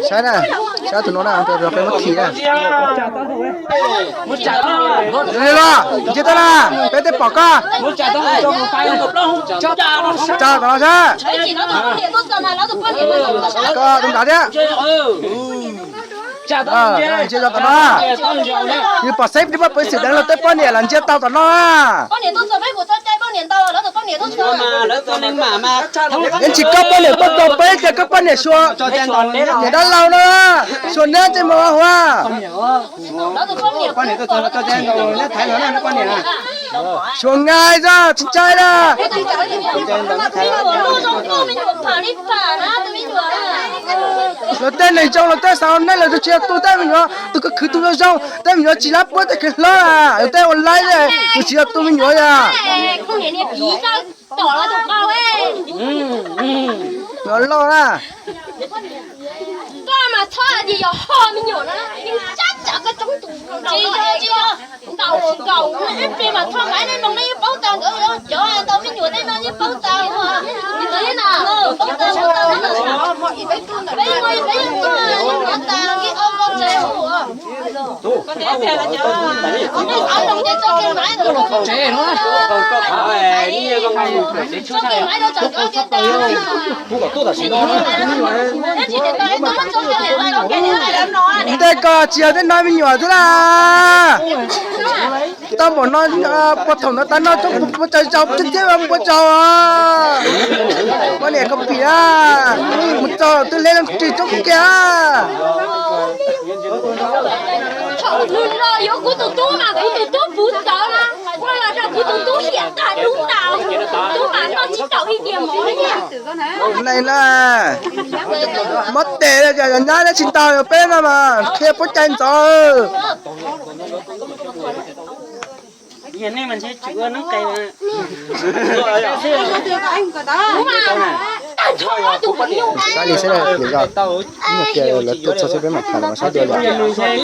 Saib na, saib tus no na, peb muab thim na. Li los, nce tau na, peb twb pom koj. Tsa tom no saib. Koj tus nrad thiab. Nce tau tom no. Yus pom xeeb peb poj xwm deev luag tej poj niam los nce tau tom no. Yeej tsis koj poj niam tuaj tau peb tias koj poj niam suav niam dab laug no, suav neb tej mus ua huv. Suav ngai tsis ntshai na. Luag tej neeg zoo luag tej xav nej lawm tsis yog tu tej me nyuam, tus koj khwv tus zoo zoo, tej me nyuam tsis lab puab tej khwv hlob na, luag tej ua laib, tus tsis yog tu me nyuam yom. Loj na. Koj mas txhob hais tias yog ho me nyuam na, yeej sab tsam koj coob tus nkaus, nkaus ib pliag mas txhob nqa nej mloog nej yeej paub tau nkawd cov tau me nyuam tej no yeej paub tau. Peb yeej tuaj yeej hnov tas ib ob ko tsev ua. Tej ko tsis yog tej no me nyuam xwb na. Tau npaum no, puag thaum no tas no coob puas tsaug zaus thiab thiab puas tsaug. Poj niam koj pim na, mus txog twb hle zoo ris coob kiag. Thaum nws los yuav kuv tus tub mas kuv tus tub puv tawv na, ua los rau kuv tus tub hiam tag dub tas, kuv tus tub mas noj tsis tau ib diav mov li. Neeg na, mob tes li cas nyab neb tsis ntaus peb no mas qhia puab cai ntxov. Saib li xwb, lawv tuaj txog xwb peb mam tham los saib dua li.